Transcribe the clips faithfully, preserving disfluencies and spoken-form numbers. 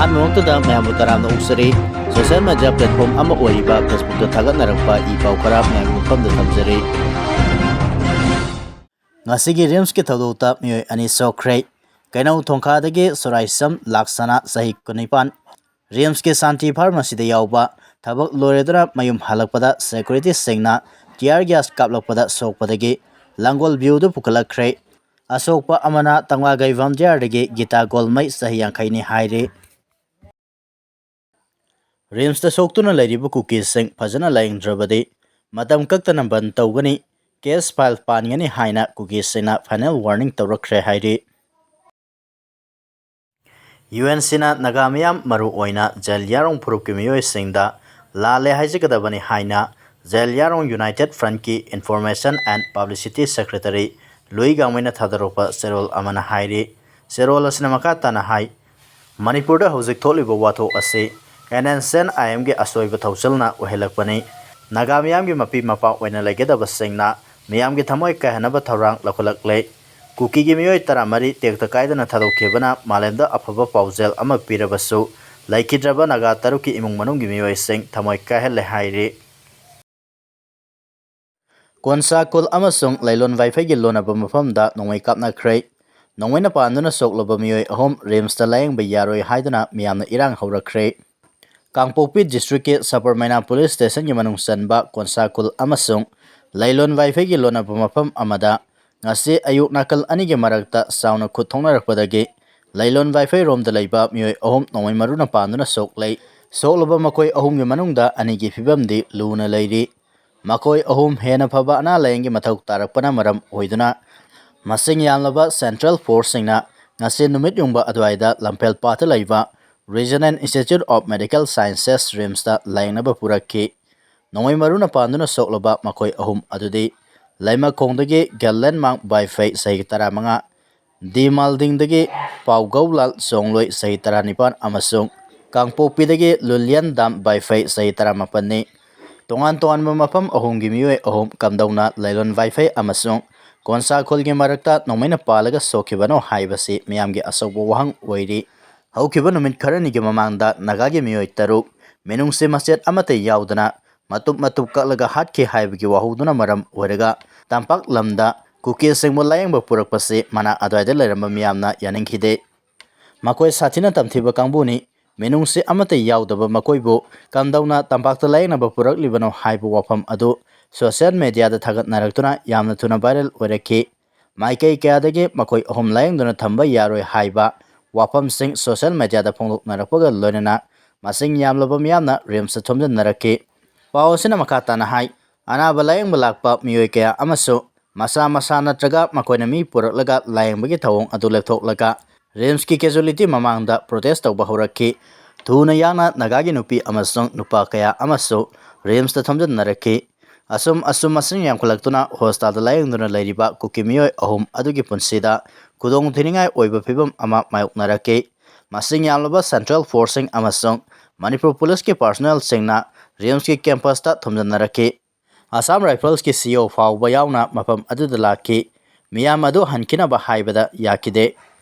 ꯑꯍꯥꯟꯕꯃꯛꯇꯗ ꯃꯌꯥꯝꯕꯨ ꯇꯔꯥꯝꯅ ꯑꯣꯛꯆꯔꯤ꯫ Social media platform ꯑꯃ ꯑꯣꯏꯔꯤꯕ Facebookꯇ ꯊꯥꯒꯠꯅꯔꯛꯄ ꯏ ꯄꯥꯎ ꯈꯔ ꯃꯌꯥꯝꯒꯤ ꯃꯐꯝꯗ ꯊꯝꯖꯔꯤ꯫ ꯉꯁꯤꯒꯤ RIMSꯀꯤ ꯊꯧꯗꯣꯛꯇ ꯃꯤꯑꯣꯏ ꯑꯅꯤ ꯁꯣꯛꯈ꯭ꯔꯦ꯫ ꯀꯩꯅꯧ ꯊꯣꯡꯈꯥꯗꯒꯤ ꯁꯣꯔꯥꯏꯁꯝ ꯂꯥꯛꯁꯅꯥ, ꯆꯍꯤ ꯀꯨꯟꯅꯤꯄꯥꯟ, RIMSꯀꯤ ꯁꯥꯟꯇꯤ ꯐꯥꯔꯃꯥꯁꯤꯗ ꯌꯥꯎꯕ, ꯊꯕꯛ ꯂꯣꯏꯔꯗꯨꯅ ꯃꯌꯨꯝ ꯍꯜꯂꯛꯄꯗ securityꯁꯤꯡꯅ tear gas ꯀꯥꯞꯂꯛꯄꯗ ꯁꯣꯛꯄꯗꯒꯤ ꯂꯥꯡꯒꯣꯜ VOꯗ ꯄꯨꯈꯠꯂꯛꯈ꯭ꯔꯦ꯫ ꯑꯁꯣꯛꯄ ꯑꯃꯅ ꯇꯝꯉꯥꯒꯩ ꯚꯥꯝꯗꯤꯌꯥꯔꯗꯒꯤ ꯒꯤꯇꯥ ꯒꯣꯜꯃꯩ, ꯆꯍꯤ ꯌꯥꯡꯈꯩꯅꯤ ꯍꯥꯏꯔꯤ꯫ RIMSꯇ ꯁꯣꯛꯇꯨꯅ ꯂꯩꯔꯤꯕ ꯀꯨꯀꯤꯁꯤꯡ ꯐꯖꯅ ꯂꯥꯌꯦꯡꯗ꯭ꯔꯕꯗꯤ ꯃꯇꯝ ꯀꯛꯇꯅ ꯕꯟ ꯇꯧꯒꯅꯤ, case file ꯄꯥꯟꯒꯅꯤ ꯍꯥꯏꯅ ꯀꯨꯀꯤꯁꯤꯡꯅ final warning ꯇꯧꯔꯛꯈ꯭ꯔꯦ ꯍꯥꯏꯔꯤ꯫ UNCꯅ ꯅꯥꯒꯥ ꯃꯤꯌꯥꯝ, ꯃꯔꯨꯑꯣꯏꯅ ꯖꯦꯂꯤꯌꯥꯡꯔꯣꯡ ꯐꯨꯔꯨꯞꯀꯤ ꯃꯤꯑꯣꯏꯁꯤꯡꯗ ꯂꯥꯜꯂꯦ ꯍꯥꯏꯖꯒꯗꯕꯅꯤ ꯍꯥꯏꯅ Zeliangrong United Frontꯀꯤ Information and Publicity Secretary ꯂꯨꯏ ꯒꯥꯡꯃꯩꯅ ꯊꯥꯗꯣꯔꯛꯄ ꯆꯦꯔꯣꯜ ꯑꯃꯅ ꯍꯥꯏꯔꯤ꯫ ꯆꯦꯔꯣꯜ ꯑꯁꯤꯅ ꯃꯈꯥ ꯇꯥꯅ ꯍꯥꯏ, ꯃꯅꯤꯄꯨꯔꯗ ꯍꯧꯖꯤꯛ ꯊꯣꯛꯂꯤꯕ ꯋꯥꯊꯣꯛ ꯑꯁꯤ NSCN-IMꯒꯤ ꯑꯁꯣꯏꯕ ꯊꯧꯁꯤꯜꯅ ꯑꯣꯏꯍꯜꯂꯛꯄꯅꯤ꯫ ꯅꯥꯒꯥ ꯃꯤꯌꯥꯝꯒꯤ ꯃꯄꯤ ꯃꯄꯥ ꯑꯣꯏꯅ ꯂꯩꯒꯗꯕꯁꯤꯡꯅ ꯃꯤꯌꯥꯝꯒꯤ ꯊꯃꯣꯏ ꯀꯥꯏꯍꯟꯅꯕ ꯊꯧꯔꯥꯡ ꯂꯧꯈꯠꯂꯛꯂꯦ꯫ ꯀꯨꯀꯤꯒꯤ ꯃꯤꯑꯣꯏ ꯇꯔꯥꯃꯔꯤ ꯇꯦꯛꯇ ꯀꯥꯏꯗꯅ ꯊꯥꯗꯣꯛꯈꯤꯕꯅ ꯃꯥꯂꯦꯝꯗ ꯑꯐꯕ ꯄꯥꯎꯖꯦꯜ ꯑꯃ ꯄꯤꯔꯕꯁꯨ, ꯂꯩꯈꯤꯗ꯭ꯔꯕ ꯅꯥꯒꯥ ꯇꯔꯨꯛꯀꯤ ꯏꯃꯨꯡ ꯃꯅꯨꯡꯒꯤ ꯃꯤꯑꯣꯏꯁꯤꯡ ꯊꯃꯣꯏ ꯀꯥꯏꯍꯜꯂꯦ ꯍꯥꯏꯔꯤ꯫ ꯀꯣꯟꯁꯥ ꯈꯨꯜ ꯑꯃꯁꯨꯡ ꯂꯩꯂꯣꯟ ꯋꯥꯏꯐꯩꯒꯤ ꯂꯣꯟꯅꯕ ꯃꯐꯝꯗ ꯅꯣꯡꯃꯩ ꯀꯥꯞꯅꯈ꯭ꯔꯦ꯫ ꯅꯣꯡꯃꯩꯅ ꯄꯥꯟꯗꯨꯅ ꯁꯣꯛꯂꯕ ꯃꯤꯑꯣꯏ ꯑꯍꯨꯝ RIMSꯇ ꯂꯥꯌꯦꯡꯕ ꯌꯥꯔꯣꯏ ꯍꯥꯏꯗꯨꯅ ꯃꯤꯌꯥꯝꯅ ꯏꯔꯥꯡ ꯍꯧꯔꯛꯈ꯭ꯔꯦ꯫ ꯀꯥꯡꯄꯣꯛꯄꯤ districtꯀꯤ ꯁꯕꯔꯃꯩꯅꯥ police stationꯒꯤ ꯃꯅꯨꯡ ꯆꯟꯕ ꯀꯣꯟꯁꯥ ꯈꯨꯜ ꯑꯃꯁꯨꯡ ꯂꯩꯂꯣꯟ ꯋꯥꯏꯐꯩꯒꯤ ꯂꯣꯟꯅꯕ ꯃꯐꯝ ꯑꯃꯗ ꯉꯁꯤ ꯑꯌꯨꯛ ꯅꯥꯀꯜ ꯑꯅꯤꯒꯤ ꯃꯔꯛꯇ ꯆꯥꯎꯅ ꯈꯨꯠ ꯊꯣꯛꯅꯔꯛꯄꯗꯒꯤ ꯂꯩꯂꯣꯟ ꯋꯥꯏꯐꯩꯔꯣꯝꯗ ꯂꯩꯕ ꯃꯤꯑꯣꯏ ꯑꯍꯨꯝ ꯅꯣꯡꯃꯩ ꯃꯔꯨꯅ ꯄꯥꯟꯗꯨꯅ ꯁꯣꯛꯂꯦ꯫ ꯁꯣꯛꯂꯕ ꯃꯈꯣꯏ ꯑꯍꯨꯝꯒꯤ ꯃꯅꯨꯡꯗ ꯑꯅꯤꯒꯤ ꯐꯤꯕꯝꯗꯤ ꯂꯨꯅ ꯂꯩꯔꯤ꯫ ꯃꯈꯣꯏ ꯑꯍꯨꯝ ꯍꯦꯟꯅ ꯐꯕ ꯑꯅꯥ ꯂꯥꯌꯦꯡꯒꯤ ꯃꯊꯧ ꯇꯥꯔꯛꯄꯅ ꯃꯔꯝ ꯑꯣꯏꯗꯨꯅ, ꯃꯁꯤꯡ ꯌꯥꯝꯂꯕ central forceꯁꯤꯡꯅ ꯉꯁꯤ ꯅꯨꯃꯤꯠ ꯌꯨꯡꯕ ꯑꯗꯨꯋꯥꯏꯗ ꯂꯝꯐꯦꯜ ꯄꯥꯠꯇ ꯂꯩꯕ Regional Institute of Medical Sciences, RIMSꯇ ꯂꯥꯌꯦꯡꯅꯕ ꯄꯨꯔꯛꯈꯤ꯫ ꯅꯣꯡꯃꯩ ꯃꯔꯨꯅ ꯄꯥꯟꯗꯨꯅ ꯁꯣꯛꯂꯕ ꯃꯈꯣꯏ ꯑꯍꯨꯝ ꯑꯗꯨꯗꯤ ꯂꯩꯃꯈꯣꯡꯗꯒꯤ ꯒꯦꯜꯂꯦꯟꯃꯥꯡ ꯕꯥꯏꯐꯩ, ꯆꯍꯤ ꯇꯔꯥꯃꯉꯥ, ꯗꯤꯃꯥꯜꯗꯤꯡꯗꯒꯤ ꯄꯥꯎꯒꯧꯂꯥꯜ ꯆꯣꯡꯂꯣꯏ, ꯆꯍꯤ ꯇꯔꯥꯅꯤꯄꯥꯟ, ꯑꯃꯁꯨꯡ ꯀꯥꯡꯄꯣꯛꯄꯤꯗꯒꯤ ꯂꯨꯂꯤꯌꯥꯟꯗꯥꯝ ꯕꯥꯏꯐꯩ, ꯆꯍꯤ ꯇꯔꯥꯃꯥꯄꯟꯅꯤ꯫ ꯇꯣꯉꯥꯟ ꯇꯣꯉꯥꯟꯕ ꯃꯐꯝ ꯑꯍꯨꯝꯒꯤ ꯃꯤꯑꯣꯏ ꯑꯍꯨꯝ ꯀꯝꯗꯧꯅ ꯂꯩꯂꯣꯟ ꯕꯥꯏꯐꯩ ꯑꯃꯁꯨꯡ ꯀꯣꯟꯁꯥ ꯈꯨꯜꯒꯤ ꯃꯔꯛꯇ ꯅꯣꯡꯃꯩꯅ ꯄꯥꯜꯂꯒ ꯁꯣꯛꯈꯤꯕꯅꯣ ꯍꯥꯏꯕꯁꯤ ꯃꯤꯌꯥꯝꯒꯤ ꯑꯆꯧꯕ ꯋꯥꯍꯪ ꯑꯣꯏꯔꯤ꯫ ꯍꯧꯈꯤꯕ ꯅꯨꯃꯤꯠ ꯈꯔꯅꯤꯒꯤ ꯃꯃꯥꯡꯗ ꯅꯥꯒꯥꯒꯤ ꯃꯤꯑꯣꯏ ꯇꯔꯨꯛ ꯃꯤꯅꯨꯡꯁꯤ ꯃꯆꯦꯠ ꯑꯃꯠꯇ ꯌꯥꯎꯗꯅ ꯃꯇꯨꯞ ꯃꯇꯨꯞ ꯀꯛꯂꯒ ꯍꯥꯠꯈꯤ ꯍꯥꯏꯕꯒꯤ ꯋꯥꯍꯧꯗꯨꯅ ꯃꯔꯝ ꯑꯣꯏꯔꯒ ꯇꯝꯄꯥꯛ ꯂꯝꯗ ꯀꯨꯀꯤꯁꯤꯡꯕꯨ ꯂꯥꯌꯦꯡꯕ ꯄꯨꯔꯛꯄꯁꯤ ꯃꯅꯥꯛ ꯑꯗ꯭ꯋꯥꯏꯗ ꯂꯩꯔꯝꯕ ꯃꯤꯌꯥꯝꯅ ꯌꯥꯅꯤꯡꯈꯤꯗꯦ꯫ ꯃꯈꯣꯏ ꯁꯥꯊꯤꯅ ꯇꯝꯊꯤꯕ ꯀꯥꯡꯕꯨꯅꯤ, ꯃꯤꯅꯨꯡꯁꯤ ꯑꯃꯠꯇ ꯌꯥꯎꯗꯕ ꯃꯈꯣꯏꯕꯨ ꯀꯝꯗꯧꯅ ꯇꯝꯄꯥꯛꯇ ꯂꯥꯌꯦꯡꯅꯕ ꯄꯨꯔꯛꯂꯤꯕꯅꯣ ꯍꯥꯏꯕ ꯋꯥꯐꯝ ꯑꯗꯨ ꯁꯣꯁꯤꯌꯦꯜ ꯃꯦꯗꯤꯌꯥꯗ ꯊꯥꯒꯠꯅꯔꯛꯇꯨꯅ ꯌꯥꯝꯅ ꯊꯨꯅ ꯚꯥꯏꯔꯦꯜ ꯑꯣꯏꯔꯛꯈꯤ꯫ ꯃꯥꯏꯀꯩ ꯀꯌꯥꯗꯒꯤ ꯃꯈꯣꯏ ꯑꯍꯨꯝ ꯂꯥꯌꯦꯡꯗꯨꯅ ꯊꯝꯕ ꯌꯥꯔꯣꯏ ꯍꯥꯏꯕ ꯋꯥꯐꯝꯁꯤꯡ ꯁꯣꯁꯤꯌꯦꯜ ꯃꯦꯗꯤꯌꯥꯗ ꯐꯣꯡꯗꯣꯛꯅꯔꯛꯄꯒ ꯂꯣꯏꯅꯅ ꯃꯁꯤꯡ ꯌꯥꯝꯂꯕ ꯃꯤꯌꯥꯝꯅ ꯔꯤꯝꯁꯇ ꯊꯣꯝꯖꯤꯟꯅꯔꯛꯈꯤ꯫ ꯄꯥꯎ ꯑꯁꯤꯅ ꯃꯈꯥ ꯇꯥꯅ ꯍꯥꯏ, ꯑꯅꯥꯕ ꯂꯥꯌꯦꯡꯕ ꯂꯥꯛꯄ ꯃꯤꯑꯣꯏ ꯀꯌꯥ ꯑꯃꯁꯨ ꯃꯁꯥ ꯃꯁꯥ ꯅꯠꯇ꯭ꯔꯒ ꯃꯈꯣꯏꯅ ꯃꯤ ꯄꯨꯔꯛꯂꯒ ꯂꯥꯌꯦꯡꯕꯒꯤ ꯊꯧꯑꯣꯡ ꯑꯗꯨ ꯂꯦꯞꯊꯣꯛꯂꯒ ꯔꯤꯝꯁꯀꯤ casualty ꯃꯃꯥꯡꯗ protest ꯇꯧꯕ ꯍꯧꯔꯛꯈꯤ꯫ ꯊꯨꯅ ꯌꯥꯡꯅ ꯅꯥꯒꯥꯒꯤ ꯅꯨꯄꯤ ꯑꯃꯁꯨꯡ ꯅꯨꯄꯥ ꯀꯌꯥ ꯑꯃꯁꯨ ꯔꯤꯝꯁꯇ ꯊꯣꯝꯖꯤꯟꯅꯔꯛꯈꯤ꯫ ꯑꯁꯨꯝ ꯑꯁꯨꯝ ꯃꯁꯤꯡ ꯌꯥꯝꯈꯠꯂꯛꯇꯨꯅ ꯍꯣꯁꯇꯥꯜꯗ ꯂꯥꯌꯦꯡꯗꯨꯅ ꯂꯩꯔꯤꯕ ꯀꯨꯀꯤ ꯃꯤꯑꯣꯏ ꯑꯍꯨꯝ ꯑꯗꯨꯒꯤ ꯄꯨꯟꯁꯤꯗ ꯈꯨꯗꯣꯡ ꯊꯤꯅꯤꯡꯉꯥꯏ ꯑꯣꯏꯕ ꯐꯤꯕꯝ ꯑꯃ ꯃꯥꯌꯣꯛꯅꯔꯛꯈꯤ꯫ ꯃꯁꯤꯡ ꯌꯥꯝꯂꯕ central forceꯁꯤꯡ ꯑꯃꯁꯨꯡ ꯃꯅꯤꯄꯨꯔ ꯄꯨꯂꯤꯁꯀꯤ personnelꯁꯤꯡꯅ ꯔꯤꯝꯁꯀꯤ campusꯇ ꯊꯣꯝꯖꯤꯟꯅꯔꯛꯈꯤ꯫ ꯑꯁꯥꯝ ꯔꯥꯏꯐꯜꯁꯀꯤ ꯁꯤꯏꯑꯣ ꯐꯥꯎꯕ ꯌꯥꯎꯅ ꯃꯐꯝ ꯑꯗꯨꯗ ꯂꯥꯛꯈꯤ꯫ ꯃꯤꯌꯥꯝ ꯑꯗꯨ ꯍꯟꯈꯤꯅꯕ ꯍꯥꯏꯕꯗ ꯌꯥꯈꯤꯗꯦ꯫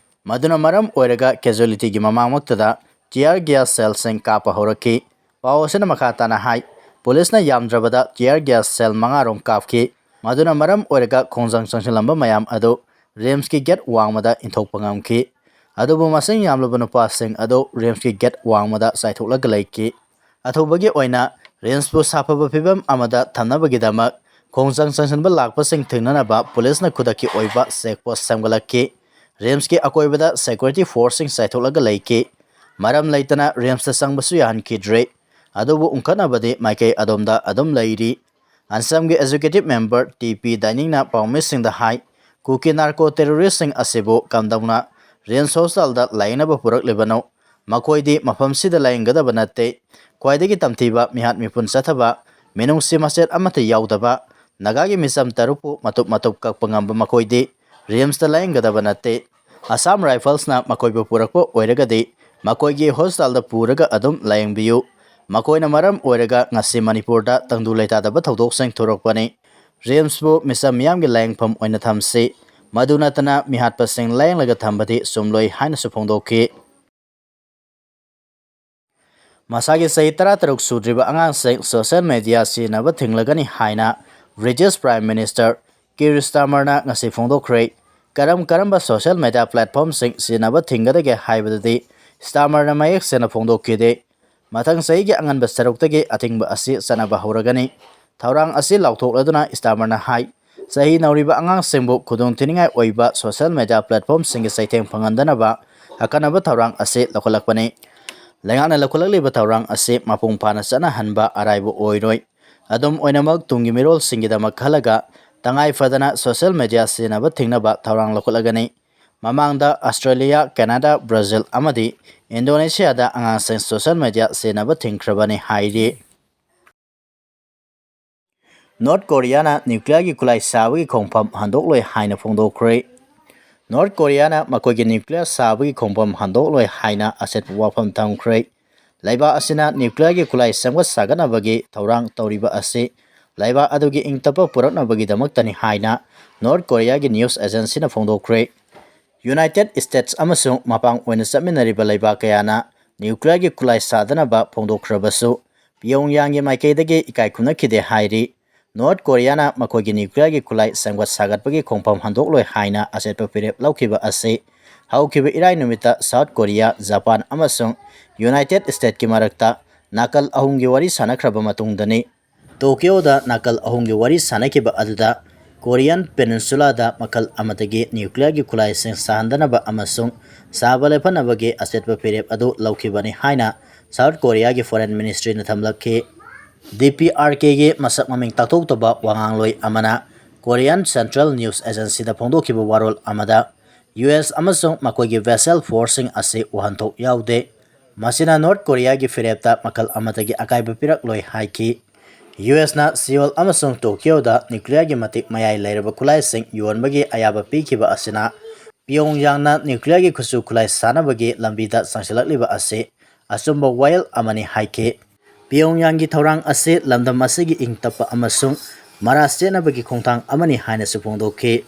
ꯃꯗꯨꯅ ꯃꯔꯝ ꯑꯣꯏꯔꯒ casualtyꯒꯤ ꯃꯃꯥꯡꯃꯛꯇꯗ tear gas shellꯁꯤꯡ ꯀꯥꯞꯄ ꯍꯧꯔꯛꯈꯤ꯫ ꯄꯥꯎ ꯑꯁꯤꯅ ꯃꯈꯥ ꯇꯥꯅ ꯍꯥꯏ, ꯄꯨꯂꯤꯁꯅ ꯌꯥꯝꯗ꯭ꯔꯕꯗ tear gas shell ꯃꯉꯥꯔꯣꯝ ꯀꯥꯞꯈꯤ꯫ ꯃꯗꯨꯅ ꯃꯔꯝ ꯑꯣꯏꯔꯒ ꯈꯣꯡꯖꯪ ꯆꯪꯁꯤꯜꯂꯝꯕ ꯃꯌꯥꯝ ꯑꯗꯨ ꯔꯤꯝꯁꯀꯤ gate ꯋꯥꯡꯃꯗ ꯏꯟꯊꯣꯛꯄ ꯉꯝꯈꯤ꯫ ꯑꯗꯨꯕꯨ ꯃꯁꯤꯡ ꯌꯥꯝꯂꯕ ꯅꯨꯄꯥꯁꯤꯡ ꯑꯗꯨ ꯔꯤꯝꯁꯀꯤ gate ꯋꯥꯡꯃꯗ ꯆꯥꯏꯊꯣꯛꯂꯒ ꯂꯩꯈꯤ꯫ ꯑꯊꯨꯕꯒꯤ ꯑꯣꯏꯅ ꯔꯤꯝꯁꯄꯨ ꯁꯥꯐꯕ ꯐꯤꯕꯝ ꯑꯃꯗ ꯊꯝꯅꯕꯒꯤꯗꯃꯛ ꯈꯣꯡꯖꯪ ꯆꯪꯁꯤꯟꯕ ꯂꯥꯛꯄꯁꯤꯡ ꯊꯤꯡꯅꯅꯕ ꯄꯨꯂꯤꯁꯅ ꯈꯨꯗꯛꯀꯤ ꯑꯣꯏꯕ check post ꯁꯦꯝꯒꯠꯂꯛꯈꯤ꯫ ꯔꯤꯝꯁꯀꯤ ꯑꯀꯣꯏꯕꯗ security forceꯁꯤꯡ ꯆꯥꯏꯊꯣꯛꯂꯒ ꯂꯩꯈꯤ꯫ ꯃꯔꯝ ꯂꯩꯇꯅ ꯔꯤꯝꯁꯇ ꯆꯪꯕꯁꯨ ꯌꯥꯍꯟꯈꯤꯗ꯭ꯔꯦ꯫ ꯑꯗꯨꯕꯨ ꯎꯪꯈꯠꯅꯕꯗꯤ ꯃꯥꯏꯀꯩ ꯑꯗꯣꯝꯗ ꯑꯗꯨꯝ ꯂꯩꯔꯤ꯫ ꯑꯟꯁꯝꯒꯤ executive member ꯇꯤ ꯄꯤ ꯗꯥꯏꯅꯤꯡꯅ ꯄꯥꯎꯃꯤꯁꯤꯡꯗ ꯍꯥꯏ, ꯀꯨꯀꯤ narco terroristꯁꯤꯡ ꯑꯁꯤꯕꯨ ꯀꯝꯗꯧꯅ ꯔꯤꯝꯁ ꯍꯣꯁꯄꯤꯇꯥꯜꯗ ꯂꯥꯌꯦꯡꯅꯕ ꯄꯨꯔꯛꯂꯤꯕꯅꯣ? ꯃꯈꯣꯏꯗꯤ ꯃꯐꯝꯁꯤꯗ ꯂꯥꯌꯦꯡꯒꯗꯕ ꯅꯠꯇꯦ꯫ ꯈ꯭ꯋꯥꯏꯗꯒꯤ ꯇꯝꯊꯤꯕ, ꯃꯤꯍꯥꯠ ꯃꯤꯄꯨꯟ ꯆꯠꯊꯕ, ꯃꯤꯅꯨꯡꯁꯤ ꯃꯆꯦꯠ ꯑꯃꯠꯇ ꯌꯥꯎꯗꯕ ꯅꯥꯒꯥꯒꯤ ꯃꯤꯆꯝ ꯇꯔꯨꯛꯄꯨ ꯃꯇꯨꯞ ꯃꯇꯨꯞ ꯀꯛꯄ ꯉꯝꯕ ꯃꯈꯣꯏꯗꯤ ꯔꯤꯝꯁꯇ ꯂꯥꯌꯦꯡꯒꯗꯕ ꯅꯠꯇꯦ꯫ ꯑꯁꯥꯝ ꯔꯥꯏꯐꯜꯁꯅ ꯃꯈꯣꯏꯕꯨ ꯄꯨꯔꯛꯄ ꯑꯣꯏꯔꯒꯗꯤ ꯃꯈꯣꯏꯒꯤ ꯍꯣꯁꯄꯤꯇꯥꯜꯗ ꯄꯨꯔꯒ ꯑꯗꯨꯝ ꯂꯥꯌꯦꯡꯕꯤꯌꯨ꯫ ꯃꯈꯣꯏꯅ ꯃꯔꯝ ꯑꯣꯏꯔꯒ ꯉꯁꯤ ꯃꯅꯤꯄꯨꯔꯗ ꯇꯪꯗꯨ ꯂꯩꯇꯥꯗꯕ ꯊꯧꯗꯣꯛꯁꯤꯡ ꯊꯣꯔꯛꯄꯅꯤ꯫ ꯔꯤꯝꯁꯄꯨ ꯃꯤꯆꯝ ꯃꯤꯌꯥꯝꯒꯤ ꯂꯥꯌꯦꯡꯐꯝ ꯑꯣꯏꯅ ꯊꯝꯁꯤ꯫ ꯃꯗꯨ ꯅꯠꯇꯅ ꯃꯤꯍꯥꯠꯄꯁꯤꯡ ꯂꯥꯌꯦꯡꯂꯒ ꯊꯝꯕꯗꯤ ꯆꯨꯝꯂꯣꯏ ꯍꯥꯏꯅꯁꯨ ꯐꯣꯡꯗꯣꯛꯈꯤ꯫ ꯃꯁꯥꯒꯤ ꯆꯍꯤ ꯇꯔꯥꯇꯔꯨꯛ ꯁꯨꯗ꯭ꯔꯤꯕ ꯑꯉꯥꯡꯁꯤꯡ social media ꯁꯤꯖꯤꯟꯅꯕ ꯊꯤꯡꯂꯒꯅꯤ ꯍꯥꯏꯅ British Prime Minister Keir Starmerꯅ ꯉꯁꯤ ꯐꯣꯡꯗꯣꯛꯈ꯭ꯔꯦ꯫ ꯀꯔꯝ ꯀꯔꯝꯕ social media platformꯁꯤꯡ ꯁꯤꯖꯤꯟꯅꯕ ꯊꯤꯡꯒꯗꯒꯦ ꯍꯥꯏꯕꯗꯨꯗꯤ Starmerꯅ ꯃꯌꯦꯛ ꯁꯦꯡꯅ ꯐꯣꯡꯗꯣꯛꯈꯤꯗꯦ꯫ ꯃꯊꯪ ꯆꯍꯤꯒꯤ ꯑꯉꯟꯕ ꯁꯔꯨꯛꯇꯒꯤ ꯑꯊꯤꯡꯕ ꯑꯁꯤ ꯆꯠꯅꯕ ꯍꯧꯔꯒꯅꯤ꯫ ꯊꯧꯔꯥꯡ ꯑꯁꯤ ꯂꯥꯎꯊꯣꯛꯂꯗꯨꯅ Starmerꯅ ꯍꯥꯏ, ꯆꯍꯤ ꯅꯧꯔꯤꯕ ꯑꯉꯥꯡꯁꯤꯡꯕꯨ ꯈꯨꯗꯣꯡꯊꯤꯅꯤꯡꯉꯥꯏ ꯑꯣꯏꯕ social media platformꯁꯤꯡꯒꯤ ꯆꯩꯊꯦꯡ ꯐꯪꯍꯟꯗꯅꯕ ꯑꯈꯟꯅꯕ ꯊꯧꯔꯥꯡ ꯑꯁꯤ ꯂꯧꯈꯠꯂꯛꯄꯅꯤ꯫ ꯂꯩꯉꯥꯛꯅ ꯂꯧꯈꯠꯂꯛꯂꯤꯕ ꯊꯧꯔꯥꯡ ꯑꯁꯤ ꯃꯄꯨꯡ ꯐꯥꯅ ꯆꯠꯅꯍꯟꯕ ꯑꯔꯥꯏꯕ ꯑꯣꯏꯔꯣꯏ꯫ ꯑꯗꯨꯝ ꯑꯣꯏꯅꯃꯛ, ꯇꯨꯡꯒꯤ ꯃꯤꯔꯣꯜꯁꯤꯡꯒꯤꯗꯃꯛ ꯈꯜꯂꯒ ꯇꯉꯥꯏ ꯐꯗꯅ social media ꯁꯤꯖꯤꯟꯅꯕ ꯊꯤꯡꯅꯕ ꯊꯧꯔꯥꯡ ꯂꯧꯈꯠꯂꯒꯅꯤ꯫ ꯃꯃꯥꯡꯗ Australia, Canada, Brazil ꯑꯃꯗꯤ Indonesiaꯗ ꯑꯉꯥꯡꯁꯤꯡ social media ꯁꯤꯖꯤꯟꯅꯕ ꯊꯤꯡꯈ꯭ꯔꯕꯅꯤ ꯍꯥꯏꯔꯤ꯫ North Koreaꯅ nuclearꯒꯤ ꯈꯨꯠꯂꯥꯏ ꯁꯥꯕꯒꯤ ꯈꯣꯡꯐꯝ ꯍꯟꯗꯣꯛꯂꯣꯏ ꯍꯥꯏꯅ ꯐꯣꯡꯗꯣꯛꯈ꯭ꯔꯦ꯫ North Koreaꯅ ꯃꯈꯣꯏꯒꯤ nuclear ꯁꯥꯕꯒꯤ ꯈꯣꯡꯐꯝ ꯍꯟꯗꯣꯛꯂꯣꯏ ꯍꯥꯏꯅ ꯑꯆꯦꯠꯄ ꯋꯥꯐꯝ ꯊꯝꯈ꯭ꯔꯦ꯫ ꯂꯩꯕꯥꯛ ꯑꯁꯤꯅ nuclearꯒꯤ ꯈꯨꯠꯂꯥꯏ ꯁꯦꯝꯒꯠ ꯁꯥꯒꯠꯅꯕꯒꯤ ꯊꯧꯔꯥꯡ ꯇꯧꯔꯤꯕ ꯑꯁꯤ ꯂꯩꯕꯥꯛ ꯑꯗꯨꯒꯤ ꯏꯪ ꯇꯞꯄ ꯄꯨꯔꯛꯅꯕꯒꯤꯗꯃꯛꯇꯅꯤ ꯍꯥꯏꯅ North Koreaꯒꯤ news agencyꯅ ꯐꯣꯡꯗꯣꯛꯈ꯭ꯔꯦ꯫ United States ꯑꯃꯁꯨꯡ ꯃꯄꯥꯡ ꯑꯣꯏꯅ ꯆꯠꯃꯤꯟꯅꯔꯤꯕ ꯂꯩꯕꯥꯛ ꯀꯌꯥꯅ nuclearꯒꯤ ꯈꯨꯠꯂꯥꯏ ꯁꯥꯗꯅꯕ ꯐꯣꯡꯗꯣꯛꯈ꯭ꯔꯕꯁꯨ, Pyongyangꯒꯤ ꯃꯥꯏꯀꯩꯗꯒꯤ ꯏꯀꯥꯏ ꯈꯨꯝꯅꯈꯤꯗꯦ ꯍꯥꯏꯔꯤ꯫ North Koreaꯅ ꯃꯈꯣꯏꯒꯤ nuclearꯒꯤ ꯈꯨꯠꯂꯥꯏ ꯁꯦꯝꯒꯠ ꯁꯥꯒꯠꯄꯒꯤ ꯈꯣꯡꯐꯝ ꯍꯟꯗꯣꯛꯂꯣꯏ ꯍꯥꯏꯅ ꯑꯆꯦꯠꯄ ꯐꯤꯔꯦꯞ ꯂꯧꯈꯤꯕ ꯑꯁꯤ ꯍꯧꯈꯤꯕ ꯏꯔꯥꯏ ꯅꯨꯃꯤꯠꯇ South Korea, Japan ꯑꯃꯁꯨꯡ United Statesꯀꯤ ꯃꯔꯛꯇ ꯅꯥꯀꯜ ꯑꯍꯨꯝꯒꯤ ꯋꯥꯔꯤ ꯁꯥꯟꯅꯈ꯭ꯔꯕ ꯃꯇꯨꯡꯗꯅꯤ꯫ Tokyoꯗ ꯅꯥꯀꯜ ꯑꯍꯨꯝꯒꯤ ꯋꯥꯔꯤ ꯁꯥꯟꯅꯈꯤꯕ ꯑꯗꯨꯗ Korean Peninsulaꯗ ꯃꯈꯜ ꯑꯃꯠꯇꯒꯤ nuclearꯒꯤ ꯈꯨꯠꯂꯥꯏꯁꯤꯡ ꯁꯥꯍꯟꯗꯅꯕ ꯑꯃꯁꯨꯡ ꯁꯥꯕ ꯂꯦꯞꯍꯟꯅꯕꯒꯤ ꯑꯆꯦꯠꯄ ꯐꯤꯔꯦꯞ ꯑꯗꯨ ꯂꯧꯈꯤꯕꯅꯤ ꯍꯥꯏꯅ South Koreaꯒꯤ Foreign Ministryꯅ ꯊꯝꯂꯛꯈꯤ꯫ DPRKꯒꯤ ꯃꯁꯛ ꯃꯃꯤꯡ ꯇꯥꯛꯊꯣꯛꯇꯕ ꯋꯥꯉꯥꯡꯂꯣꯏ ꯑꯃꯅ Korean Central News Agencyꯗ ꯐꯣꯡꯗꯣꯛꯈꯤꯕ ꯋꯥꯔꯣꯜ ꯑꯃꯗ, US ꯑꯃꯁꯨꯡ ꯃꯈꯣꯏꯒꯤ vessel forceꯁꯤꯡ ꯑꯁꯤ ꯋꯥꯍꯟꯊꯣꯛ ꯌꯥꯎꯗꯦ꯫ ꯃꯁꯤꯅ North Koreaꯒꯤ ꯐꯤꯔꯦꯞꯇ ꯃꯈꯜ ꯑꯃꯠꯇꯒꯤ ꯑꯀꯥꯏꯕ ꯄꯤꯔꯛꯂꯣꯏ ꯍꯥꯏꯈꯤ꯫ USꯅ Seoul ꯑꯃꯁꯨꯡ Tokyoꯗ nuclearꯒꯤ ꯃꯇꯤꯛ ꯃꯌꯥꯏ ꯂꯩꯔꯕ ꯈꯨꯠꯂꯥꯏꯁꯤꯡ ꯌꯣꯟꯕꯒꯤ ꯑꯌꯥꯕ ꯄꯤꯈꯤꯕ ꯑꯁꯤꯅ Pyongyangꯅ nuclearꯒꯤ ꯈꯨꯠꯁꯨ ꯈꯨꯠꯂꯥꯏ ꯁꯥꯅꯕꯒꯤ ꯂꯝꯕꯤꯗ ꯆꯪꯁꯤꯜꯂꯛꯂꯤꯕ ꯑꯁꯤ ꯑꯆꯨꯝꯕ ꯋꯥꯌꯦꯜ ꯑꯃꯅꯤ ꯍꯥꯏꯈꯤ꯫ Pyongyangꯒꯤ ꯊꯧꯔꯥꯡ ꯑꯁꯤ ꯂꯝꯗꯝ ꯑꯁꯤꯒꯤ ꯏꯪ ꯇꯞꯄ ꯑꯃꯁꯨꯡ ꯃꯔꯥ ꯆꯦꯠꯅꯕꯒꯤ ꯈꯣꯡꯊꯥꯡ ꯑꯃꯅꯤ ꯍꯥꯏꯅꯁꯨ ꯐꯣꯡꯗꯣꯛꯈꯤ꯫